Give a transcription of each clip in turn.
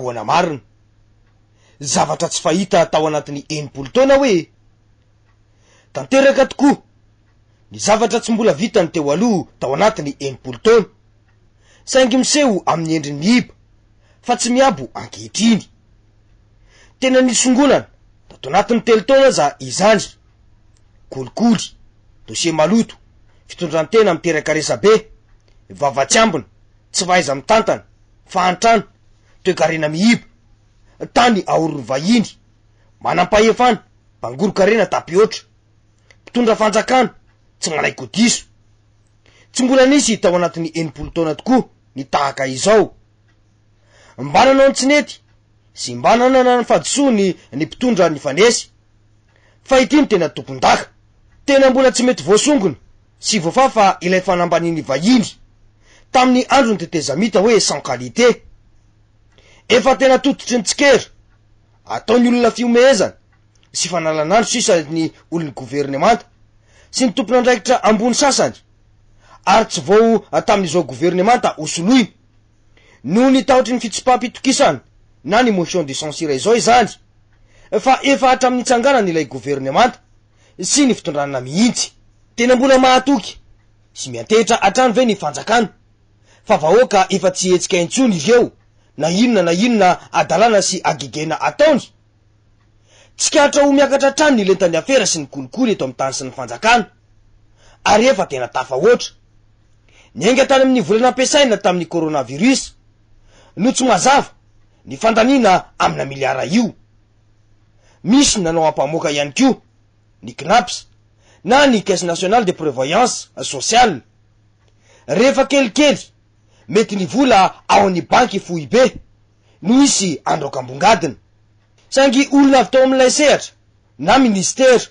ahoana marina? Zavatra tsy fahita tao anatin'ny 60 taona hoe? Tanteraka tokoa ny zavatra tsy mbola vitany teo aloha tao anatin'ny 60 taona, saingy miseho amin'ny endriny miiba fa tsy miabo ankehitriny. Tena nisongonana tato anatin'ny 3 taona aza izany. Kolikoly, dosie maloto, fitondran-tena miteraka resabe, vava tsy ambina, tsy fahaiza-mitantana, fahantrana, toekarena miiba, tany aorin'ny vahiny, manam-pahefana, mpangoron-karena tapihoatra, mpitondra fanjakana, tsy manaiky ho diso. Tsy mbola nisy tao anatin'ny 60 taona tokoa ny tahaka izao. Mba nanao ny tsy nety sy mba nanana ny fahadisoany ny mpitondra nifanesy. Fa ity no tena tompon-daka. Tena mbola tsy mety voasongona sy voafafa ilay fanambanian'ny vahiny tamin'ny andron'ny tetezamita hoe sans qualité. Efa tena tototry ny tsikera, ataon'ny olona fihomehezana sy fanalan'andro sisa ny olon'ny governemanta sy ny tompon'andraikitra ambony sasany ary tsy vao tamin'izao governemanta hosoloina noho ny tahotry ny fitsipaham-pitokisana na ny motion de censure izao izany fa efa hatramin'ny nitsanganany ilay governemanta sy ny fitondrana mihitsy. Tena mbola mahatoky sy miantehitra hatrany ve ny fanjakana fa vahoaka efa tsy hihetsika intsony ireo na inona na inona hadalana sy hagegena ataony? Tsikaritra ho miakatra hatrany ny lentan'ny afera sy ny kolikoly eto amin'ny tany sy ny fanjakana ary efa tena tafahoatra. Niainga tany amin'ny vola nampiasaina tamin'ny coronavirus no tsy mazava ny fandaniana amina miliara io. Misy ny nanao ampamoaka ihany koa ny Cnaps na ny Caisse Nationale de Prévoyance Sociale. Rehefa kelikely mety ny vola ao amin'ny banky foibe no hisy handraoka ambongadiny. Saingy olona avy tao amin'ilay sehatra na minisitera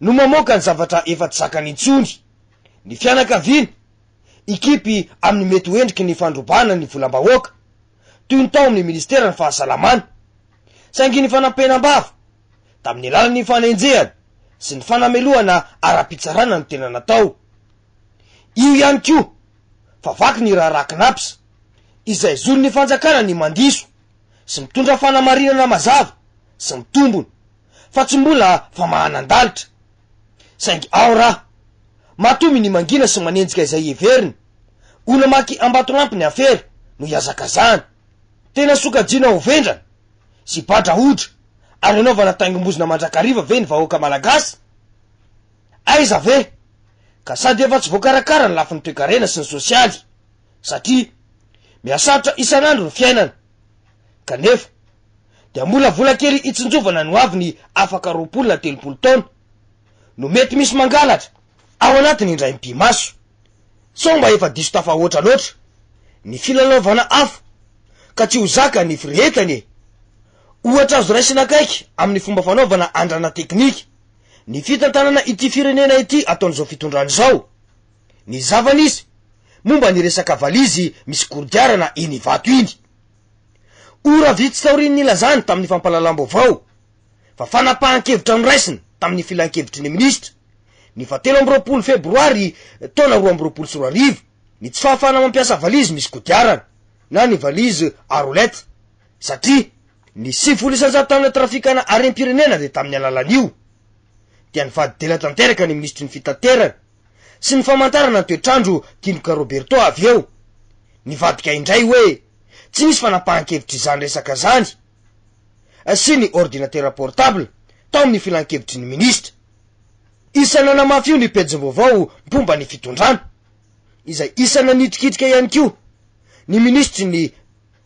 no mamoaka ny zavatra efa tsy zakany intsony. Ny fianakaviana hikipy amin'ny mety ho endriky ny fandrobana ny volam-bahoaka, toy ny tao amin'ny minisiteran'ny fahasalamana. Saingy ny fanampenam-bava, tamin'ny alalan'ny fanenjehana sy ny fanamelohana ara-pitsarana no tena natao. Io ihany koa fa vaky ny raharaha Cnaps, izay zon'ny fanjakana ny mandiso sy mitondra fanamarinana mazava sy mitombona, fa tsy mbola famahanan-dalitra. Saingy ao raha, matoa minia mangina sy manenjika izay heveriny ho namaky ambatolampy ny afera no ihazakazahana. Tena sokajiana ho vendrana sy badrahodra ary anaovana taingim-bozona mandrakariva ve ny vahoaka malagasy? Aiza ve ka sady efa tsy voakarakara ny lafiny toekarena sy ny sosialy satria mihasarotra isan'andro ny fiainana kanefa dia mbola vola kely hitsinjovana ny hoaviny afaka 20 na 30 taona no mety misy mangalatra ao anatin'ny indray mipi-maso. Sao mba efa diso tafahoatra loatra ny filalaovana afo ka tsy ho zaka ny firehetany e! Ohatra azo raisina akaiky amin'ny fomba fanaovana andrana teknika ny fitantanana ity firenena ity ataon'izao fitondrana izao. Ny zava-nisy momba ny resaka valizy misy kodiarana eny Ivato iny. Ora vitsy taorian'ny nilazany tamin'ny fampahalalam-baovao fa fanapahan-kevitra noraisina tamin'ny filankevitry ny minisitra ny faha 23 febroary taona 2022 ny tsy fahafahana mampiasa valizy misy kodiarana na ny valise à roulette satria ny 90% tamin'ny trafikana harem-pirenena dia tamin'ny alalan'io. Dia nivadi-dela tanteraka ny minisitry ny fitaterana sy ny famantarana ny toetr'andro Tinoka Roberto avy eo. Nivadika indray hoe tsy nisy fanapahan-kevitra izany resaka izany sy ny ordinatera portable tao amin'ny filankevitry ny minisitra. Isan'ny nanamafy io ny pejim-baovao mpomba ny fitondrana, izay isan'ny nanitrikitrika ihany koa ny minisitry ny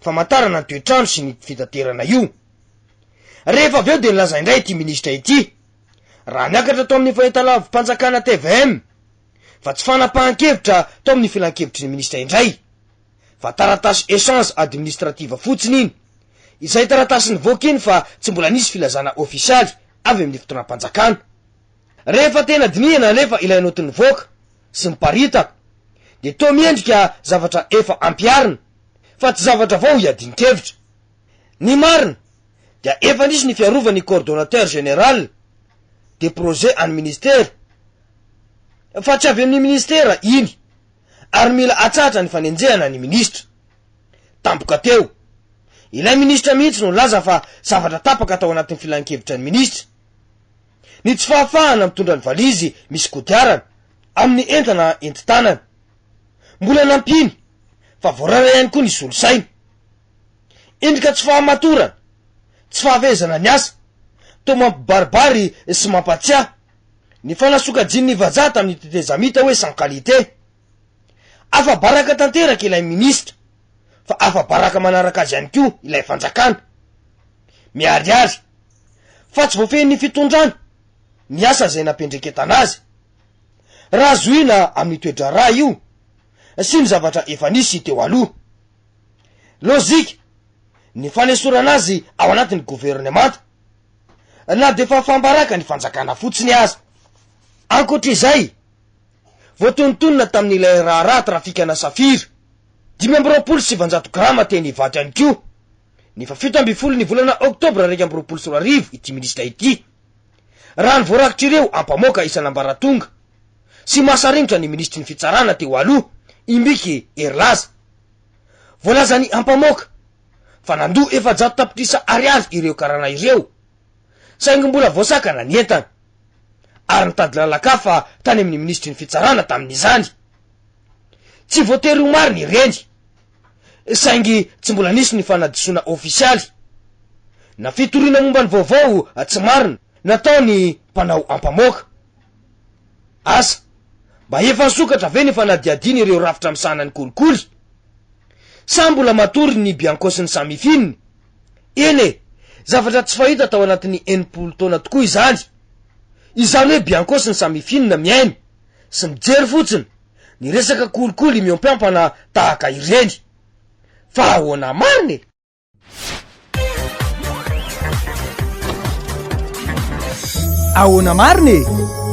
famantarana ny toetr'andro sy ny fitaterana io. Rehefa avy eo dia nilaza indray ity minisitra ity, raha niakatra tao amin'ny fahitalavi-panjakana tvm, fa tsy fanapahan-kevitra tao amin'ny filankevitry ny minisitra indray, fa taratasy échange administrative fotsiny iny, izay taratasy nivoaka iny fa tsy mbola nisy filazana ofisialy avy amin'ny fitondram-panjakana. Rehefa tena dinihana anefa ilay naoty nivoaka sy niparitaka dia toa miendrika zavatra efa ampiharina fa tsy zavatra vao hiadian-kevitra. Ny marina dia efa nisy ny fiarovan'ny coordonnateur général des projets an'ny ministera fa tsy avy amin'ny ministera iny ary mila atsahatra ny fanenjehana ny minisitra. Tampoka teo. Ilay minisitra mihitsy no nilaza fa zavatra tapaka tao anatin'ny filankevitra ny minisitra. Ny tsy fahafahana mitondra ny valizy misy kodiarana amin'ny entana entin-tanana. Mbola nampiany fa voarara ihany koa ny solosaina. Endrika tsy fahamatorana, tsy fahafehezana ny asa, toa mampibaribary sy mampatsiahy ny fanasokajian'ny vazaha tamin'ny tetezamita hoe sans qualité. Afa-baraka tanteraka ilay minisitra fa afa-baraka manaraka azy ihany koa ilay fanjakana. Miharihary fa tsy voafehin'ny fitondrana ny asa izay nampiandreketana azy. Raha zohina amin'ny toe-draharaha io sy ny zavatra efa nisy teo aloha. Lojika ny fanesorana azy ao anatin'ny governemanta na dia fahafaham-baraka ny fanjakana fotsiny aza. Ankoatra izay, voatonontonona tamin'ilay raharaha trafikana safira 925 grama teny Ivato ihany koa ny faha-17 ny volana oktobra 2021 ity minisitra ity, raha ny voarakitr'ireo ampamoaka isan'ambaratonga sy mahasaringotra ny minisitry ny fitsarana teo aloha, Imbiky Herilaza. Voalazan'ny ampamoaka fa nandoa 400 tapitrisa ariary ireo karana ireo, saingy mbola voasakana ny entana, ary nitady lalan-kafa tany amin'ny minisitry ny fitsarana tamin'izany. Tsy voatery ho marina ireny, saingy tsy mbola nisy ny fanadisoana ofisialy na fitoriana momba ny vaovao tsy marina nataon'ny mpanao ampamoaka. Asa, mba efa nisokatra ve ny fanadihadiana ireo rafitra misahana ny kolikoly? Sa mbola matory ny Bianco sy ny Samifin? Eny e, zavatra tsy fahita tao anatin'ny 60 taona tokoa izany. Izany hoe Bianco sy ny Samifin mihaino sy mijery fotsiny ny resaka kolikoly miompiampana tahaka ireny. Fa ahoana marina e? Ahoana marina e?